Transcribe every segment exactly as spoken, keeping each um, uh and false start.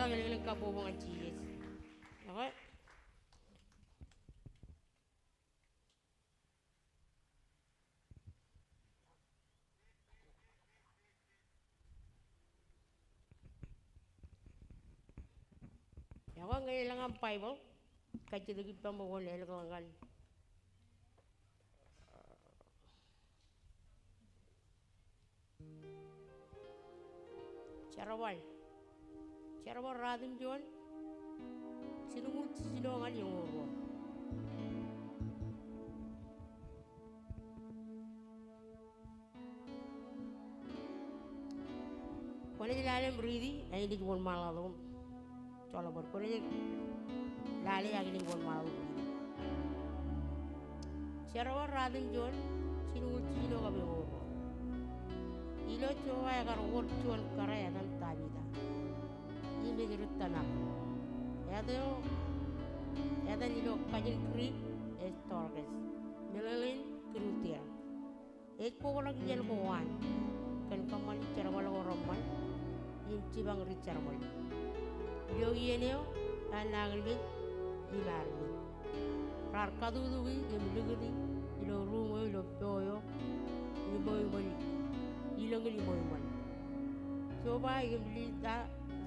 Elōñ, elōñ kabbokbok ñan Jisōs. Okay. Ekwe ñe elōñ aṃ Baibōḷ, kajjitōk ippaṃ bwe kwōn ālōkḷọk ñan Jerbal. Jerbal ratimjuon, jilñuul jiljino ñan eoon ruo. Kwōnaaj lale im riiti, ak inaaj wōnṃaanḷọk tok im joḷọk bōd. Kwōnaaj lale ak inaaj wōnṃaanḷọk im riiti. Jerbal ratimjuon, jilñuul jiljino kab eoon ruo. Ilo Jova ekar wōr juon kōrā etan Dabida im ej ri tōmak. Etan eo, etan ilo kajin Greek ej Dorcas, meḷeḷein kidu tier. Ej kobrak iien ko an kōn kōṃṃani jerbal ko reṃṃan im jipañ ri jerbal. Ilo iien eo ear nañinmej im armej. Raar katutuki im likūti ilo ruuṃ eo ilo po eo iṃōiṃōn, ilōñin iṃōiṃōn. Jova im Lida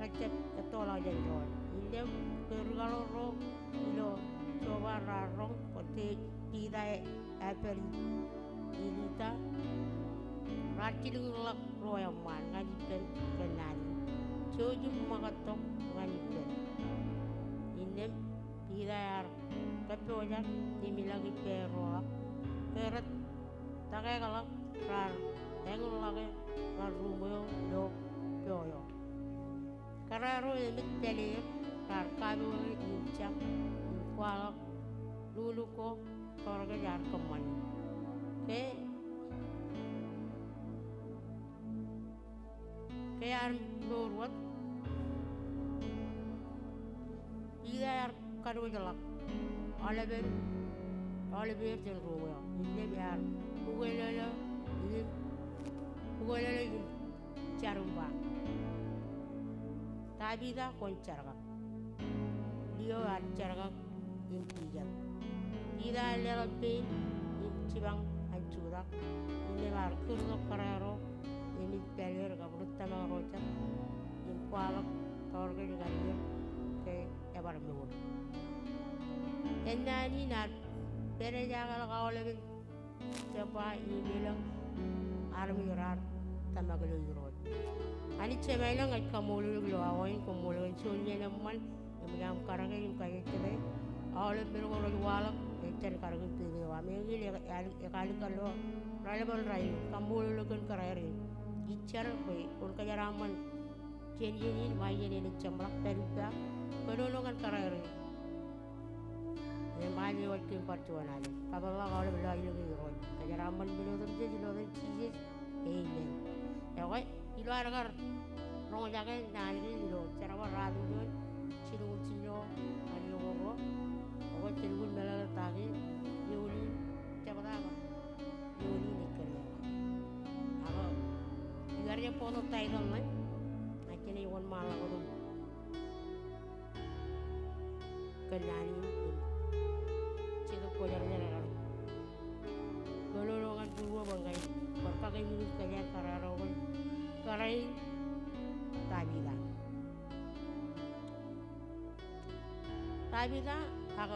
rej jab ettoḷọk jān doon. Innām ke ri kaḷoor ro ilo Jova raar roñ bwe Piter ej pād i Lida, raar jilkinḷọk ro eṃṃaan ñan ippān kōnnaan in. Jouj im ṃōkaj tok ñan ippān. Innām Piter ear kōppojak im ilọk ippāerro ḷọk. Ke rej tōkekḷọk raar eñinḷọke ñan ruuṃ eo ilo po eo. Kōrā ro emōj pāleer raar kapoor im jaṃ im kwaḷọk lukkuun ko Dorcas ear kōṃṃani. Ke, ke ear mour wōt, Piter ear kadiwōjḷọk aolepen, aolepeer jān ruuṃ eo. Innām ear bukwelōlō im, bukwelōlō im jar im ba, Dabida, kwōn jerkak. Lio ear jerkak im kijet. Piter ear leḷọk pein im jipañ an jutak. Innām ear kūrtok kōrā ro emōj pāleer kab ri tōmak ro jet im kwaḷọk Dorcas ñan er ke ebar mour. Ennaan in ear pād ejakeḷọk aolepen Joppa im elōñ armej raar tōmak ilo Irooj. Anij Jemem ilañ, ij kaṃṃoolol eok ilo awa in, koṃṃool kōn juon iien eṃṃan eṃōj aṃ karōke im kajejjete aolep men ko rej waḷọk jān karōk in pepe eo aṃ. Eñin ekalikkar ilo raelepen rainin. Kaṃṃoolol eok kōn kōrā rein. Ij jar bwe kwōn kōjeraaṃṃan jān iien in, ba iien enaaj jeṃḷọk, pād ippa. Kōnono ñan kōrā rein. Im aje wōj kein bar juon alen. Kapeḷḷọk aolep lọjilñin Irooj. Kōjeraaṃṃan men otemjej ilo etan Jisōs. Amen. Ekwe, ilo ad kar roñjake naan kein ilo Jerbal ratimjuon, jilñuul jiljino ñan eoon ruo. Ekwe, jen lukkuun meḷeḷe ta kein, eoon in jebta kab eoon in ej kōn eok. Ak ikar jab bōktok taitōḷ ṇe, ak jenaaj wōnṃaanḷọk wōt im kōnnaan in im Jetōb Kwōjarjar ekar kōnono ñan būruō bwe ña ij bar kakememej kōjeañ kōrā ro kōn kōrā in Tabita. Tabita ak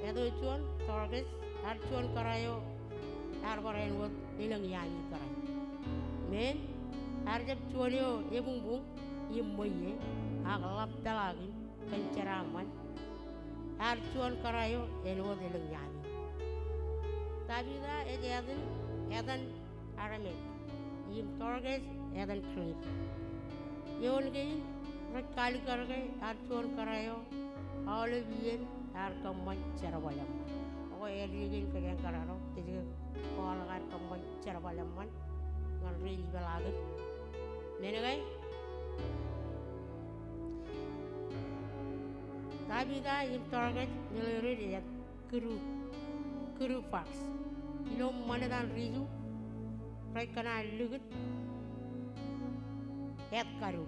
eto juon, Dorcas, ear juon kōrā eo ear bar āinwōt elōñ iaami kōrā. Men, ear jab juon eo ebuñbuñ im ṃweiie ak ḷap peḷaakin kōn jeraaṃṃan. Ear juon kōrā eo āinwōt elōñ iaami. Tabita ej etan, etan Aramaic, im Dorcas etan Greek. Eoon kein rej kaalikkar ke ear juon kōrā eo aolep iien ear kōṃṃan jerbal eṃṃan. Ekwe, āindein kein kōjeañ kōrā ro, kōj ke kwaḷọk ear kōṃṃan jerbal eṃṃan ñan rej ipeḷaakin. Men ke, Tabita im Dorcas, meḷeḷein ej kidu, kidu box. Ilo ṃanit an ri Ju, rej kōṇaan likūt et kadu.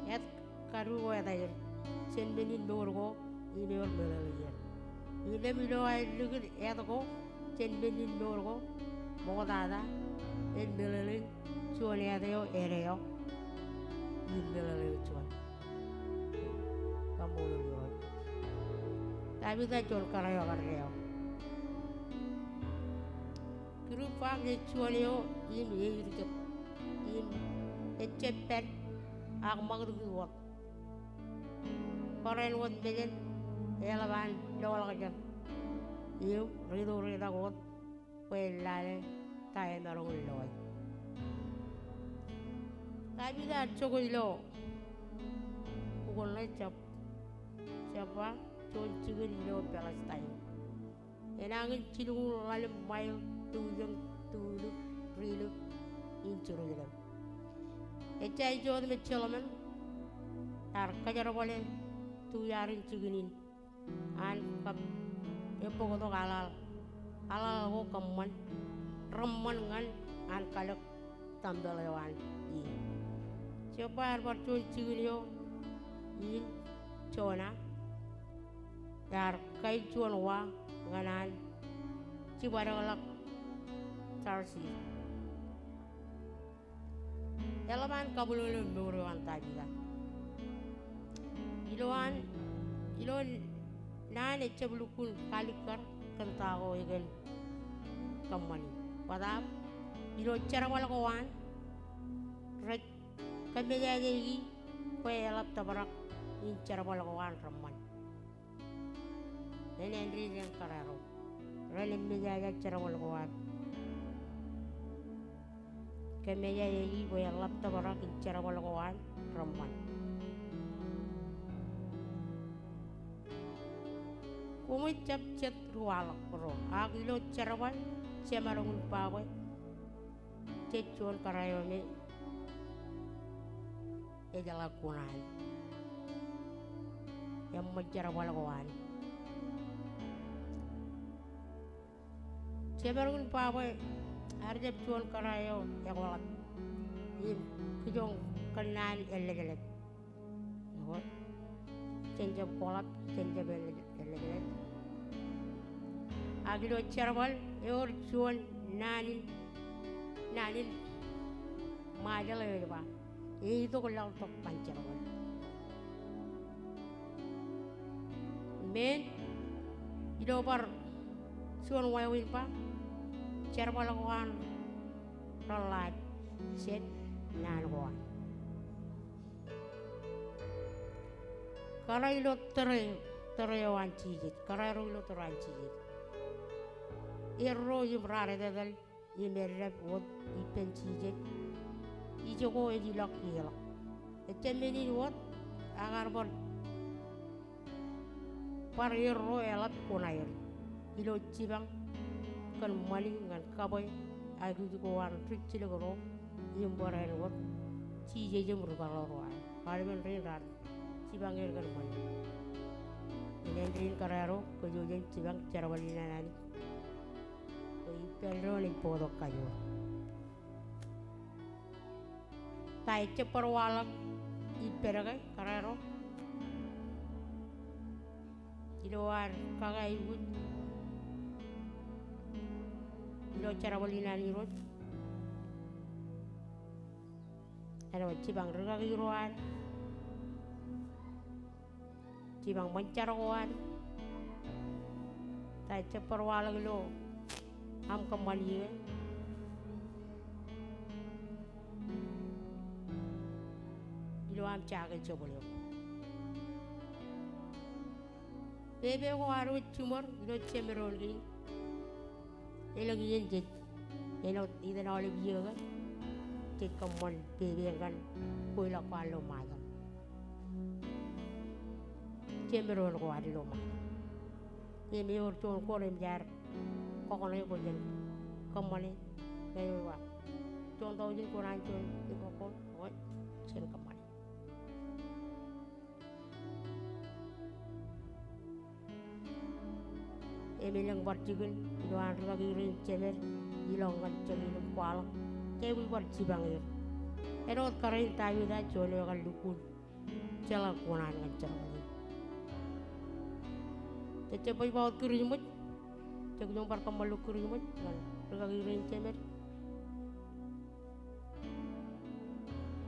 Et Ri ko etaer, jān men in mour ko im ewōr meḷeḷe er. Innām ilo aer likūt et ko jān men in mour ko, ṃoktata en meḷeḷe juon et eo eddo im meḷeḷe juon. Kaṃṃoolol Irooj. Tavida juon kōrā eo kar eddo. Kidu bōk ej juon eo im eirjek im ejjab pād ak ṃakūtkūt wōt. Barāinwōt mejān eḷap an loḷọkjeṇ im ri-tōl ri-tak wōt bwe en lale ta emaroñ in loe. Tavida ear jokwe ilo Bok in Ṇe jab, jab ba juon jikin ilo Palestine. Enañin jilñuul ḷalem ṃail tujoñ tuiluk riluk in Jerusalem. Ejja ej wōt me Solomon ear kōjerbale tuiaar in jikin in an kab ebōktok aḷaḷ, aḷaḷ ko kōṃṃan, reṃṃan ñan an kalōk tempeḷ eo an in. Jebba ear bar juon jikin eo in Jona, ear kain juon wa ñan an jibadekḷọk Tarsis. Eḷap an kabwilōñlōñ mour eo an Tavida. Ilo an, ilo naan ejjab lukkuun kalikkar kōn ta ko ekōn kōṃṃani. Bōtab ilo jerbal ko an, rej kōmejajeiki bwe eḷap tōprak in jerbal ko an reṃṃan. Āindein ren kōrā ro, ren mejaja jerbal ko an. Kōmejajeiki bwe eḷap tōprak in jerbal ko an reṃṃan. Koṃij jab jet ri waḷọk ro, ak ilo jerbal jemaroñ in ba bwe jej juon kōrā eo me ejeḷā kuṇaan. Eṃṃan jerbal ko an. Jemaroñ in ba bwe ear jab juon kōrā eo ekọḷap im kijoñ kōnnaan ellejlej. Ekwe, jen jab kọḷap, jen jab ellej-, ellejlej. Ak ilo jerbal ewōr juon naan in, naan in Ṃajeḷ eo ej ba, eitok laḷ tok ban jerbal. Men ilo bar juon wāween ba, jerbal ko an reḷḷaaj jān naan ko an. Kōrā ilo tōre, tōre eo an Jisōs, kōrā ro ilo tōre an Jisōs. Erro im raar etetal im eddep wōt ippān Jisōs, ijoko ej ilọk ieḷọk. Ejjab men in wōt, ak ear bar bar erro eḷap kuṇaer ilo jipañ kōn ṃani ñan kabwe ak ijoko an rijjilōk ro im barāinwōt Jisōs im ri-kaḷoor ro an. Aolepen rein raar jipañ er kōn ṃani. Āindein rein kōrā ro kōj jen jipañ jerbal in an Anij bwe ippān doon ej bōktok kajoor. Ta ejjab bar waḷọk ippād ke kōrā ro? Ilo ad kaka aikuj ilo jerbal in an Irooj, āinwōt jipañ rikaki ro ad, jipañ ṃōn jar ko ad, ta ejjab bar waḷọk ilo aṃ kōṃṃani ke ilo aṃ jaake jebwel eo? Pepe ko ad wōj jiṃor ilo jemdoon kein. Elōñ iien jej, āinwōt iien aolep iiō ke, jej kōṃṃan pepe in kōn kweilọk ko an ilo Ṃajeḷ. Jemdoon ko ad ilo Ṃajeḷ. Im ewōr juon koon im jaar kọkne bwe jen kōṃṃane. Eo ej ba, juon taujin koṇaan juon eo koon, eo jen kōṃṃane. Im elōñ bar jikin ilo an rikaki rein jemed ilọk ñan jọteen im kwaḷọk, jej bar jipañ er. Āinwōt kōrā in Tavida, juon eo ekar lukkuun jeḷā kuṇaan ñan jerbal in. Jej jab baj ba wōt kūr iṃōj, jej jab bar kōṃṃan ilo kūr iṃōj ñan rūkaki rein jemed.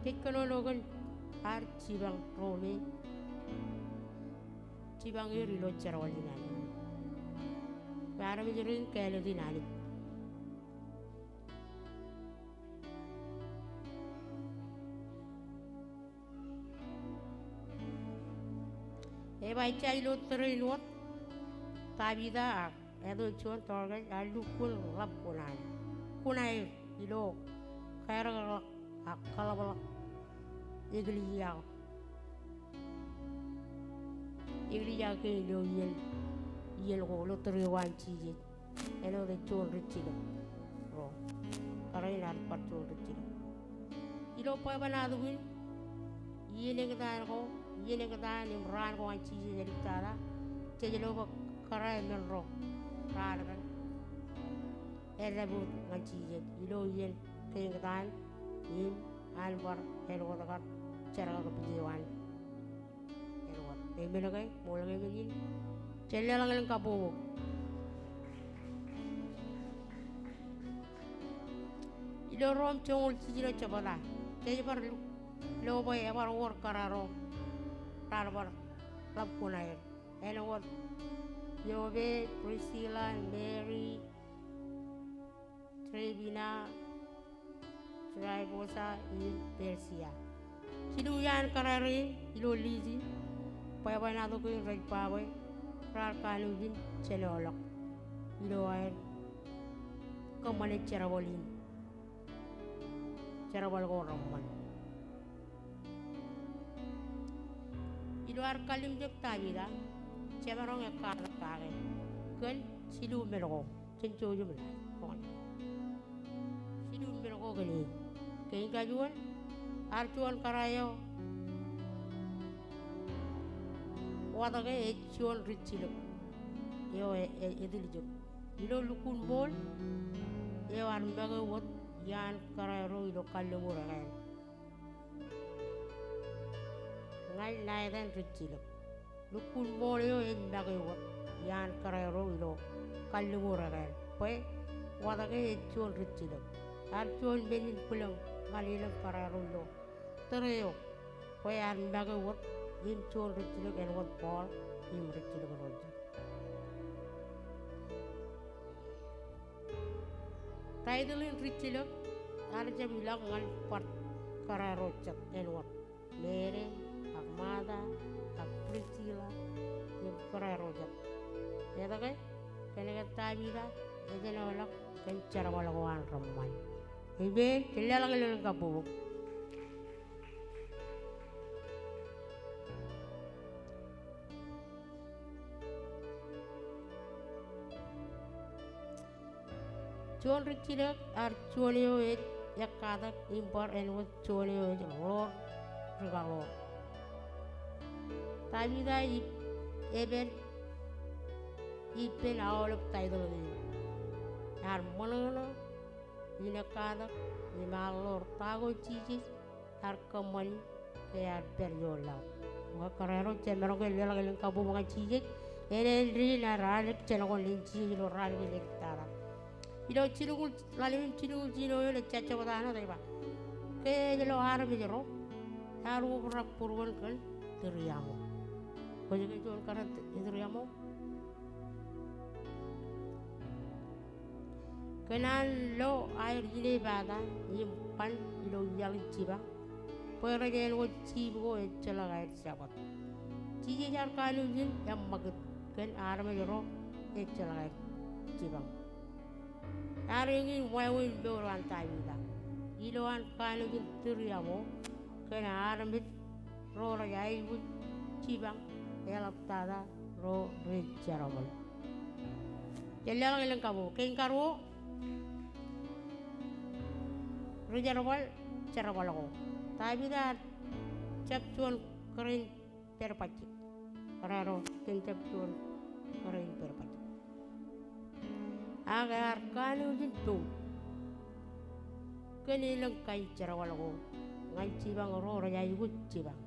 Jej kōnono kōn ad jipañ ro me jipañ er ilo jerbal in Anij. Bwe armej rein kāālōt in Anij. Ebaija ilo tōre in wōt, Davida ak eto juon Dorkas ear lukkuun ḷap kuṇaan, kuṇaer ilo kaerōkḷọk ak kaḷapḷọk eklejia, eklejia kein ilo iien, iien ko ilo tōre eo an Jisōs. Āinwōt ej juon rijjilōk ro. Kōrā in ear bar juon rijjilōk. Ilo bwebwenato in, iien ektaan ko, iien ektaan im raan ko an Jisōs āliktata, jej lo bwe kōrā men ro raar kar eddāpot ñan Jisōs ilo iien kein ektaan im an bar āinwōt kar jerkakpeje eo an. Āinwōt. Amen ke? Ṃool ke men in? Jen leḷọk lōñ kabbokbok. Ilo Rom joñoul jiljino jebta, jej bar lo bwe ebar wōr kōrā ro raar bar ḷap kuṇaer. Āinwōt Jope, Prisila, Meri, Trepina, Traiposa im Persia. Jilu iaan kōrā rein ilo list in, bwebwenato kein rej ba bwe raar kanooj in jenoḷọk ilo aer kōṃṃane jerbal in, jerbal ko reṃṃan. Ilo ad kallimjek Davida, jemaroñ ekkatak kake kōn jilu men ko. Jen jouj im ḷak. Jilu men ko kōn e. Kein kajuon, ear juon kōrā eo watōke ej juon rijjilōk eo e, e, etiljek. Ilo lukkuun ṃool eo ear make wōt iaan kōrā ro ilo kalliṃur ekāāl ñan Netan rijjilōk. Lukkuun ṃool eo ej make wōt iaan kōrā ro ilo kalliṃur ekāāl bwe watōke ej juon rijjilōk. Ear juon men in bwilōñ ñan elōñ kōrā ro ilo tōre eo bwe ear make wōt im juon rijjilōk āinwōt Paul im rijjilōk ro jet. Taitōl in rijjilōk ear jab ilọk ñan bar kōrā ro jet āinwōt Meri ak Marta ak Prisila im kōrā ro jet. Etke? Kōnke Davida ejenoḷọk kōn jerbal ko an reṃṃan. Amen. Jen leḷọk lōñ kabbokbok. Juon rijjilōk ear juon eo ej ekkatak im bar āinwōt juon eo ej ḷoor ri kaḷoor. Davida ej ippān, ippān aolep taitōl kein. Ear ṃōṇōṇō in ekkatak im ear ḷoor ta ko Jisōs ear kōṃṃani ke ear pād ioon laḷ. Ñe kōrā ro jemaroñ ke leḷọk lōñ kabbokbok ñan Jisōs, āindein ear raan ej jenoḷọk in Jisōs ilo raan kein āliktata. Ilo jilñuul, ḷalem in jilñuul jiljino eoon ej jab jebta āinwōt ej ba, ke ej lo armej ro ear obrak būruon kōn tūriaṃo. Kwōj ke juon kōrā tūriaṃo? Kōn an lo aer inepata im ban ilo iaḷ in jipañ bwe rej āinwōt jiip ko ejjeḷọk aer jabōt. Jisōs ear kanooj in eṃṃakūt kōn armej ro ejjeḷọk aer jipañ. Ear eñin wāween mour eo an Davida ilo an kanooj in tūriaṃo kōn armej ro rej aikuj jipañ eḷaptata ro rej jerbal. Jen leḷọk lōñ kabbokbok. Kein karuo, rijerbal jerbal ko. Davida ear jab juon kōrā in pād bajjek. Kōrā ro jen jab juon kōrā in pād bajjek. Ak ear kanooj in poub kōn elōñ kain jerbal ko ñan jipañ ro rej aikuj jipañ.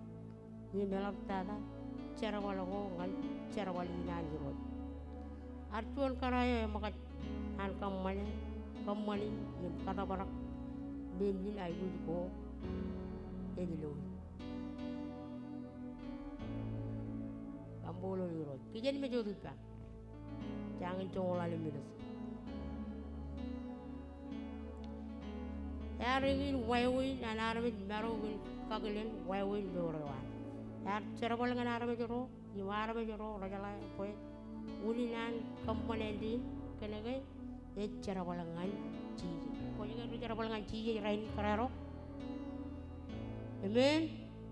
im eḷaptata jerbal ko ñan jerbal in an Irooj. Ear juon kōrā eo eṃōkaj an kōṃṃane, kōṃṃani im kōtōprak menin aikuj ko ej loe. Kaṃṃoolol Irooj. Kijenmej wōt ippa. Jañin joñoul ḷalem minit. Ear eñin wāween an armej maro in kakilen wāween mour eo an. Ear jerbal ñan armej ro, im armej ro rejeḷā bwe unin an kōṃṃan āindein kōnke ej jerbal ñan Jisōs. Kwōj ke ri jerbal ñan Jisōs rainin kōrā ro? Amen.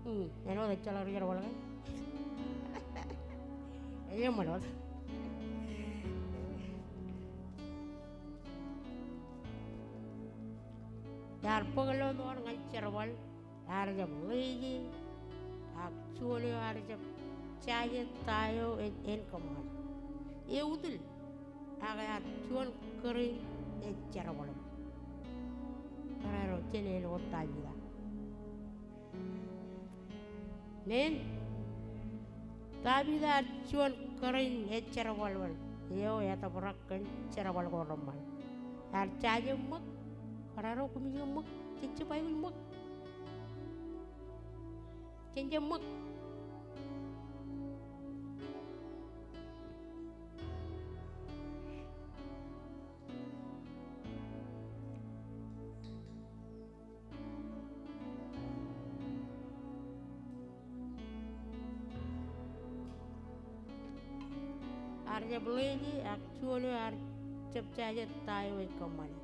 Hmm, āinwōt ejjeḷọk ri jerbal ke? Ej eṃṃan wōt. Ear bōk lọmọọr ñan jerbal, ear jab ḷeeje, ak juon eo ear jab jaje ta eo ej en kōṃṃan. Eutiḷ, ak ear juon kōrā in ej jerbal. Kōrā ro, jān āinwōt Tavida. Amen. Tavida ear juon kōrā in ej jerbal, eo etōprak kōn jerbal ko reṃṃan. Ear jaje ṃōk, kōrā ro, koṃij ke ṃōk, jej jab aikuj ṃōk. Jen jab ṃōk. Ear jab ḷeeje, ak juon eo ear jab jaje ta eo ej kōṃṃane.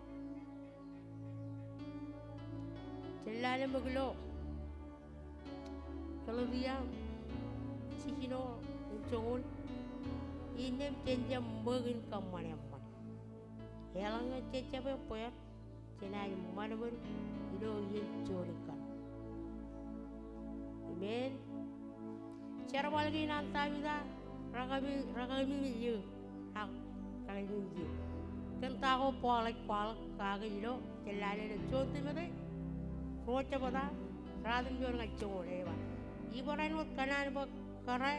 Jen lale ṃōk ilo Galetia jijino im joñoul. Innām jen jab ṃōk in kōṃṃan eṃṃan. Eḷaññe jej jab ebbeer, jenaaj ṃadṃōd ilo iien juon ikkar. Amen. Jerbal kein an Tavida, rekami, rekami eo, ak rekami eo. Kōn ta ko Paul ej kwaḷọk kake ilo, jen lale ilo juon Timote ruo jebta, ratimjuon ñan joñoul, ej ba, ibar āinwōt kōṇaan bwe kōrā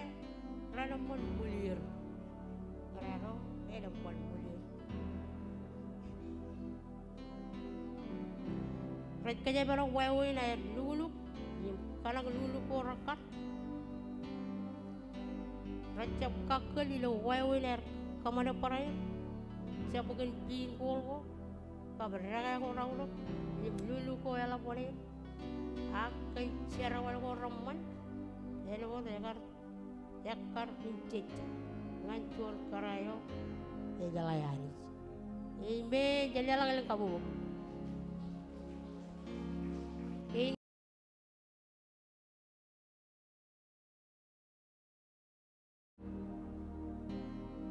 renaaj ṃan ṃwilir. Kōrā ro renaaj ṃan ṃwilir. Rej kōjparok wāween aer luknuk im kōṇak luknuk ko rekkar. Rej jab kakkōl ilo wāween aer kōṃṃane barāinwōt, jab kōn piin kool ko, kab dekā ko raunōk, im luknuk ko eḷap wōṇāān, ak kōn jerbal ko reṃṃan, āinwōt ekkar ekkar im jejjet ñan juon kōrā eo ejeḷā Anij. Amen. Jen leḷọk elōñ kabbokbok. Amen.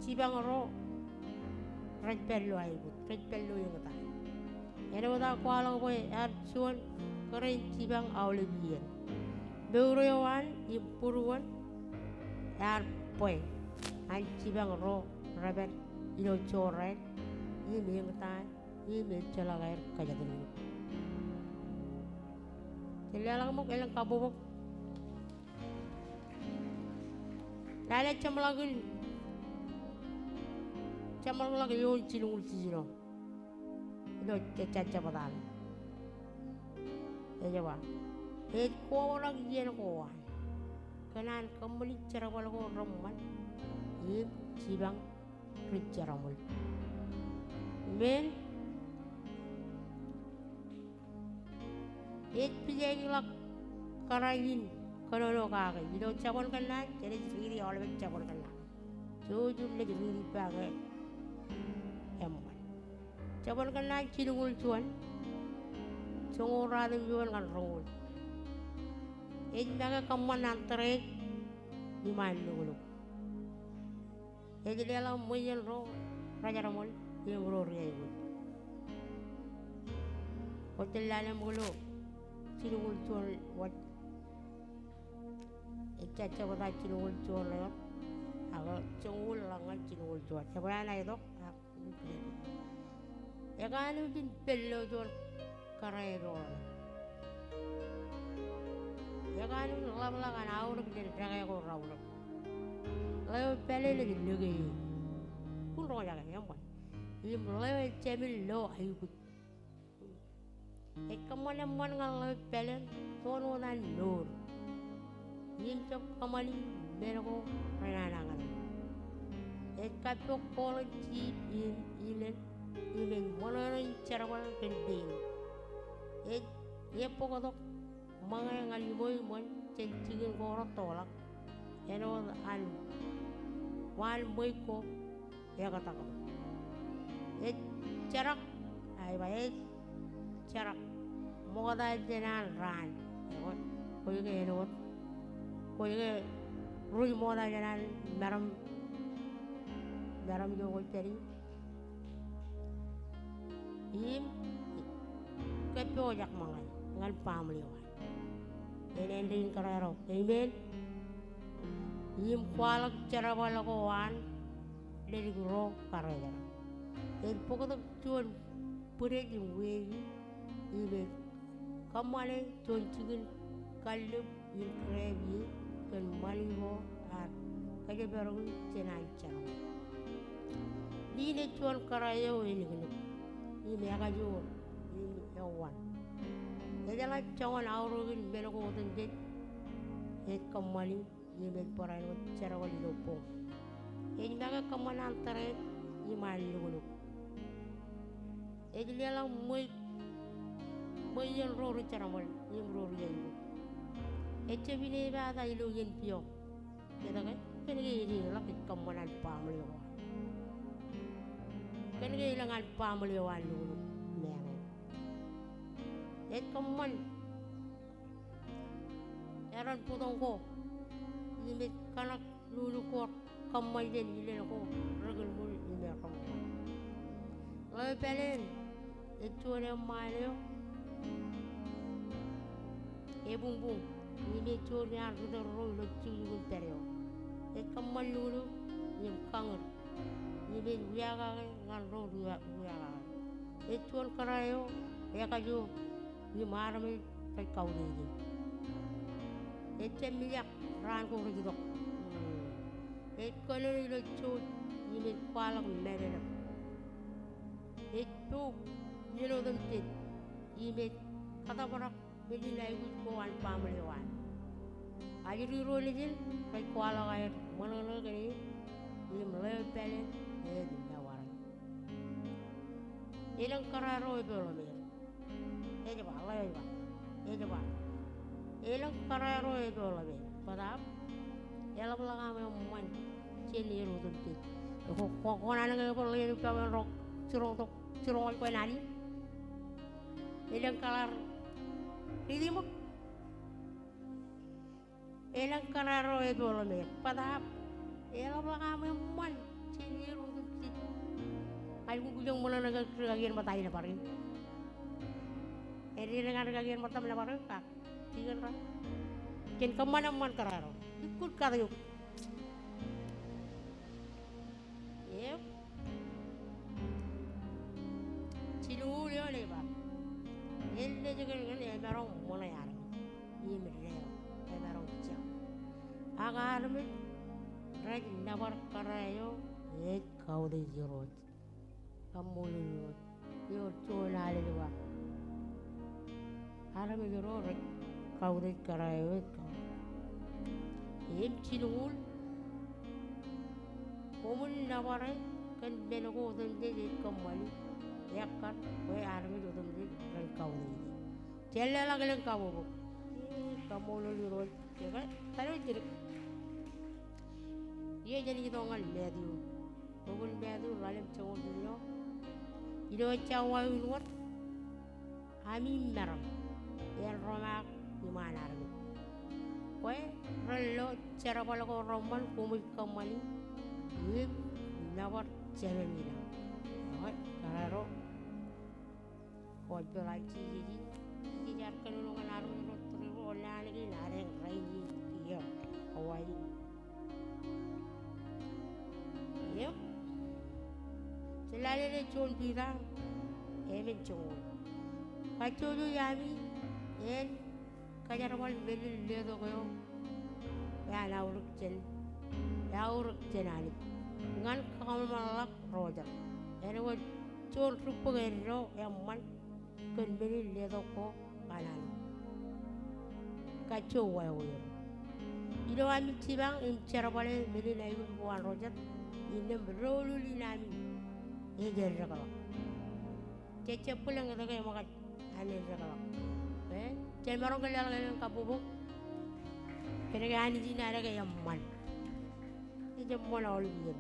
Jipañ ro rej pād ilo aikuj, rej pād ilo eñtaan. Āinwōt aō kwaḷọk bwe ear juon kōrā in jipañ aolep iien. Mour eo an im būruon ear bwe an jipañ ro repād ilo jorrāān im eñtaan im ejjeḷọk aer kōjatdikdik. Jen leḷọk ṃōk elōñ kabbokbok. Lale jeṃḷọkin, jeṃḷọkin eoon jilñuul jiljino ilo jejjab jebta eo. Ej ba, ej kobaḷọk iien ko an kōn an kōṃṃani jerbal ko reṃṃan im jipañ ri jeramṃool. Amen. Ej pijaikḷọk kōrā in kōnono kake ilo jabōn kōnnaan, jenaaj riiti aolepān jabōn kōnnaan. Jouj im naaj riiti ippa ke eṃṃan. Jabōn kōnnaan jilñuul juon, joñoul ratimjuon ñan roñoul. Ej make kōṃṃan an tōre im an luknuk. Ej leḷọk ṃweien ro rej jeramṃool im ro ri aikuj. Kwōj lale ṃōk ilo jilñuul juon wōt. Ejja jebta jilñuul juon ḷọk, ak joñoul ḷọk ñan jilñuul juon. Jebta ṇa itok, ak ekanooj in pād ilo juon kōrā eo epeḷḷọk. Ekanooj ḷapḷọk an aorōk jān dekā ko raorōk. Ḷeo pāleen ej lōke e. Kūn roñjake, eṃṃan. Im ḷeo ejjāmin lo aikuj. Ej kōṃṃan eṃṃan ñan ḷeo pāleen toon wōt an mour. Im jab kōṃṃani men ko renana ñan e. Ej kappok koḷ in jeep in ilel, im ej ṃōṇōṇō in jerbal kōn pein. Ej ebōktok ṃōñā ñan imoiṃōn jān jikin ko rot toḷọk. Āinwōt an waan ṃweiuk ko ekōtōktōk. Ej jerak, a, ej ba ej jerak ṃokta jān an raan. Ekwe, kwōj ke āinwōt, kwōj ke ruj ṃokta jān an meram, meram ijo kwōj pād ie. Im kappok ṃōñā ñan baaṃle eo an. Āindein kōrā ro. Amen. Im kwaḷọk jerbal ko an ledik ro karijerak. Ej bōktok juon bwidej im weej, im ej kōṃṃane juon jikin kallib in krep ie kōn ṃani ko ear kōjparok jān an jerbal. Ḷein ej juon kōrā eo eniknik im ekajoor im ewan. Ejeḷā joñan aorōkin men ko otemjej ej kōṃṃani im ej barāinwōt jerbal ilo boñ. Ej make kōṃṃan an tōre im an luknuk. Ej leḷọk ṃweiuk, ṃweiuk iien ro ri jerbal im ro ri aikuj. Ejjab inepata ilo iien piọk. Etke? Kōn ke ej leḷọk ej kōṃṃan an baaṃle eo an. Kōn ke elōñ an baaṃle eo an luknuk meñe. Ej kōṃṃan eran bōktok ko im ej kōṇak luknuk ko kōṃṃan jān ilel ko rekinṃool im eroñoul. Ḷeo pāleen ej juon eṃṃaan eo ebuñbuñ im ej juon iaan ri tōl ro ilo jukjuk in pād eo. Ej kōṃṃan luknuk im kañūr im ej wiakake ñan ro ri wiakake. Ej juon kōrā eo ekajoor im armej rej kautiej e. Ejjab mijak raan ko rej itok. Ej kōnono ilo jouj im ej kwaḷọk mālōtlōt. Ej poub iien otemjej im ej kōtōprak mejin aikuj ko an baaṃle eo an. Ajri ro nejin rej kwaḷọk aer ṃōṇōṇō kōn e im ḷeo pāleen ej nōbar e. Elōñ kōrā ro epeḷḷọk er. Ej ba, ḷeo ej ba. Ej ba. Elōñ kōrā ro epeḷḷọk er. Bōtab eḷapḷọk aṃ eṃṃan jān er otemjej. Ko, ko, kwōnaaj ñe bōlen ippa men ro jiroñtok, jiroñ eo kwōnaaj. Elōñ kōrā ro itiṃōk. Elōñ kōrā ro epeḷḷọk er. Bōtab eḷapḷọk aṃ eṃṃan jān er otemjej. Ij kukkuj im ṃōṇōṇō kōn rikaki en ṃōttan nōbar e. Āindein ñan rikaki en ṃōttan nōbar e, kak. Tikōn ra. Jen kōṃṃan eṃṃan kōrā ro. Lukkuun kate eok. Yep. Jilñuul eo ej ba, en lejkōṇ kōn emaroñ ṃōṇe armej im deo, emaroñ jab. Ak armej rej nōbar kōrā eo ej kautiej Irooj. Kaṃṃoolol Irooj. Ewōr juon al ej ba, armej ro rej kautiej kōrā eo ej kautiej. Im jilñuul, koṃwin nōbar e kōn men ko otemjej ej kōṃṃani, ekkar bwe armej otemjej ren kautiej e. Jen leḷọk elōñ kabbokbok. Kaṃṃoolol Irooj. Ekwe, tōre jidik. Iiō jen itok ñan Matthew. Bok in Matthew, ḷalem joñoul jiljino. Ilo ejja wāween wōt, ami meram en romaak iṃaan armej. Kwe ren lo jerbal ko reṃṃan koṃij kōṃṃani im nōbar Jemem in aṃ. Ekwe, kōrā ro. Kwōj peḷ an Jisōs in, Jisōs ear kōnono ñan armej ro tōre ro naan kein ad eñ rainin iiō, Hawaii. Yep. Jen lale ilo juon Piter, emān joñoul. Kajjojo ami en Kajerbal men in letok eo ear aorōk jān, ear aorōk jān Anij ñan kōṃanṃanḷọk ro jet. Āinwōt juon ri bōk eddo eṃṃan kōn men in letok ko an Anij. Kajjo wāween. Ilo ami jipañ im jerbale men in aikuj ko an ro jet, innām doulul in ami ej eddekḷọk. Jej jab bwilōñ etke eṃōkaj an eddekḷọk. E, jen maroñ kōn leḷọk elōñ kabbokbok. Kōnke Anij in ad ke eṃṃan. Ej eṃṃan aolep iien.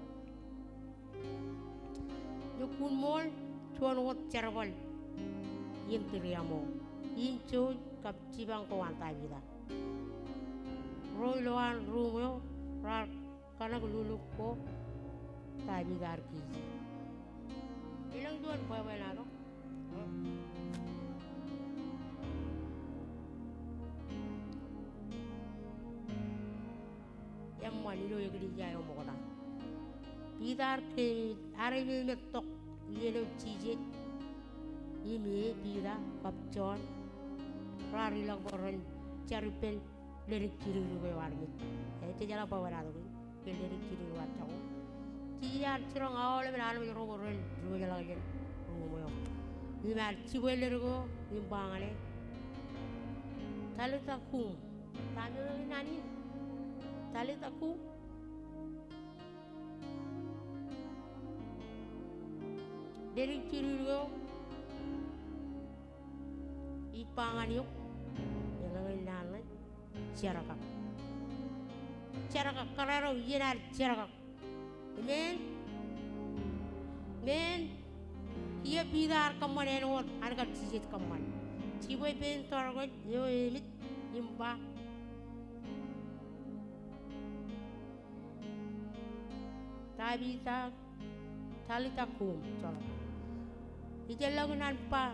Ej kuṃṃool juon wōt jerbal in Tūriaṃo im jouj kab jipañ ko an Tavida. Ro ilowaan ruuṃ eo raar kōṇak luluk ko Tavida ear kije. Elōñ juon bwebwenato. Eṃṃan ilo eklejia eo ṃokta. Piter ear keememej, ear ememettok iien eo Jisōs im e, Piter kab Jon raar ilọk bwe ren jar ippān ledik jidikdik eo armej. E, jejeḷā bwebwenato kein ke ledik jidikdik eo ar jako. Jisōs ear jiroñ aolepen armej ro bwe ren diwōjḷọk jān ruuṃ eo im ear jibwe ledik eo im ba ñan e, Talita kum. Ta meñe in an in? Talita kum. Ledik jidikdik eo ij ba ñan eok, eñin naan ṇe, jerkak. Jerkak, kōrā ro iien ad jerkak. Amen. Amen. Kiiō Piter ear kōṃṃan āinwōt an kar Jisōs kōṃṃan. Jibwe pein tọọrkwōj eo emej im ba, Tabita, Talita kum, joḷọk. Ijellọkin an ba,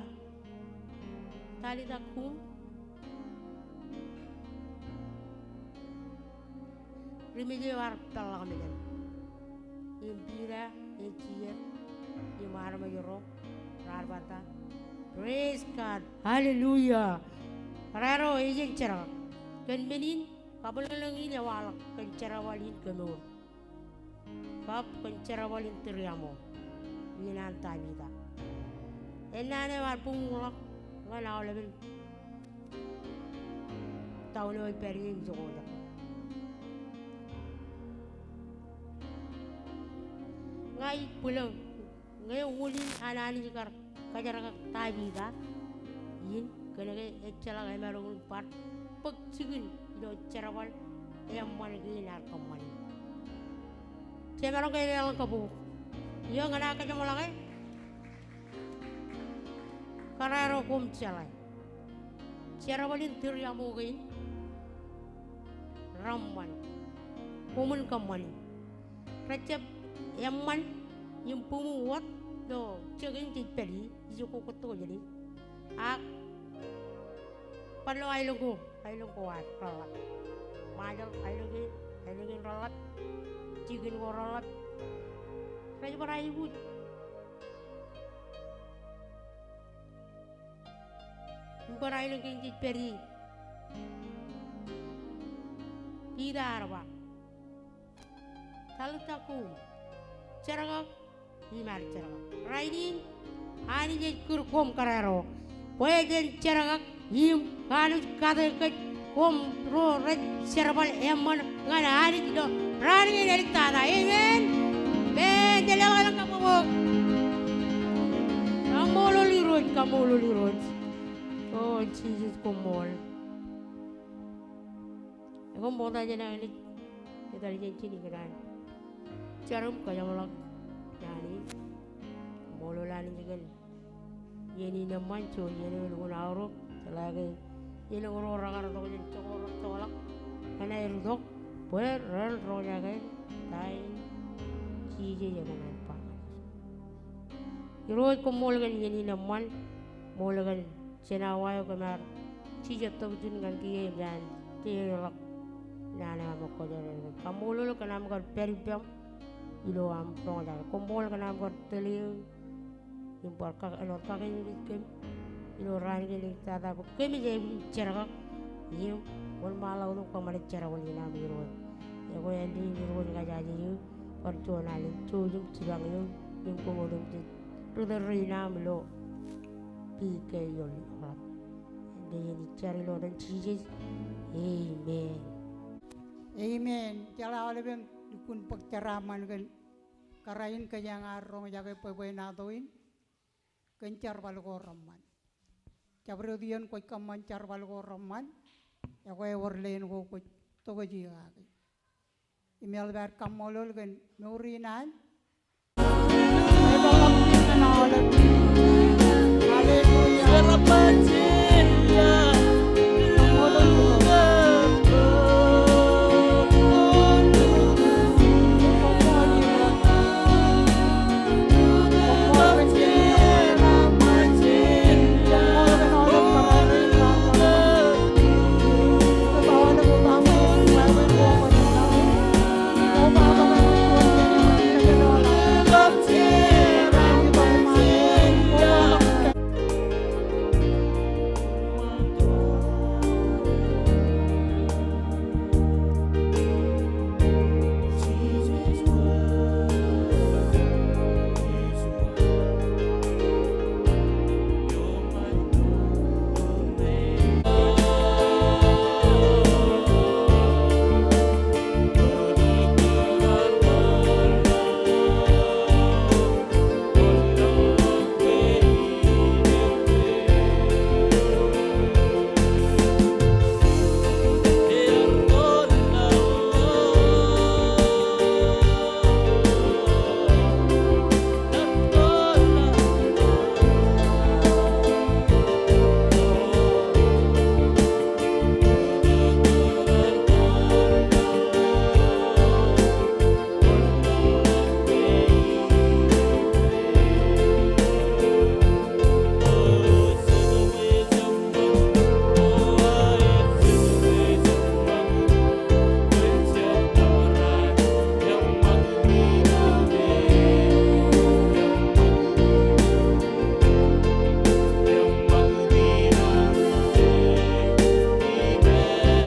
Talita kum. Ri mej eo ear peḷḷọk mejaṃ. Im Piter ej jijet im armej ro raar bata, Praise God. Hallelujah. Kōrā ro ej jen jerkak. Kōn men in kabwilōñlōñ in ewaḷọk kōn jerbal in kemour kab kōn jerbal in Tūriaṃo in an Tabita. Ennaan eo ear buñuñḷọk ñan aolepen taun eo ej pād ie im ijoko jet. Ña ij bwilōñ ñe wūnin an Anij kar kajerkak Tabita in, kōnke ejjeḷọk emaroñ in bar bōk jikin ilo jerbal eṃṃan kein ear kōṃṃani. Jemaroñ ke leḷọk kabbokbok. Iiō, ñan aō kajeṃḷọke. Kōrā ro koṃ jeḷā, jerbal in Tūriaṃo kein reṃṃan. Koṃwin kōṃṃani. Rejjab eṃṃan im buñuñ wōt ilo jekōn jej pād ie, ijoko kōtto jeḷā. Ak bar lo aelōñ ko, aelōñ ko ad reḷḷap. Ṃajeḷ aelōñ kein, aelōñ kein reḷḷap. Jikin ko reḷḷap. Rej bar aikuj. Im bar aelōñ kein jej pād ie, Piter ear ba, Talita kum, jerkak. Im ear jerkak. Rainin, Anij ej kūr koṃ kōrā ro bwe jen jerkak im kanooj kate kōj, koṃ ro rej jerbal eṃṃan ñan Anij ilo raan kein āliktata. Amen. Amen. Jen leḷọk elōñ kabbokbok. Kaṃṃoolol Irooj, kaṃṃoolol Irooj. O Jisōs, koṃṃool. Ekwe ṃokta jān aō naaj etal jān ijin ikōṇaan jar im kajeṃḷọk naan in. Ṃoolol Anij kōn iien in eṃṃan, juon iien eo elukkuun aorōk. Jeḷā ke elōñ ro rekar tok jān jokwe rej jokḷọk, enaaj ri tok bwe ren roñjake ta in Jisōs ekōṇaan ba. Irooj, koṃṃool kōn iien in eṃṃan, ṃool kōn jān awa eo kōm ar jijet tok ijin ñan kiiō im jān dedeḷọk naan eo aṃ kwōjarjar. Kaṃṃoolol kōn aṃ kar pād ippaṃ ilo aṃ roñjake. Koṃṃool kōn aṃ kar tōl eō im bar kak, āinwōt kakememej kōm ilo raan kein āliktata bwe kōmij aikuj in jerkak im wōnṃaanḷọk wōt im kōṃṃane jerbal in aṃ Irooj. Ekwe āindein Irooj ña jaje eō, bar juon alen jouj im jipañ eō im koṃ otemjej ri tōl rein aṃ ilo P K ioon ioḷaḷ. Āindein ij jar ilo etan Jisōs. Amen. Amen. Jeḷā aolepen lukkuun bōk jeraaṃṃan kōn kōrā in kōjeañ ad roñjake bwebwenato in kōn jerbal ko reṃṃan. Jabdewōt iien kwōj kōṃṃan jerbal ko reṃṃan, ekwe ewōr leen ko kwōj tokjān kake. Im eḷap ad kaṃṃoolol kōn mour in an. Hallelujah.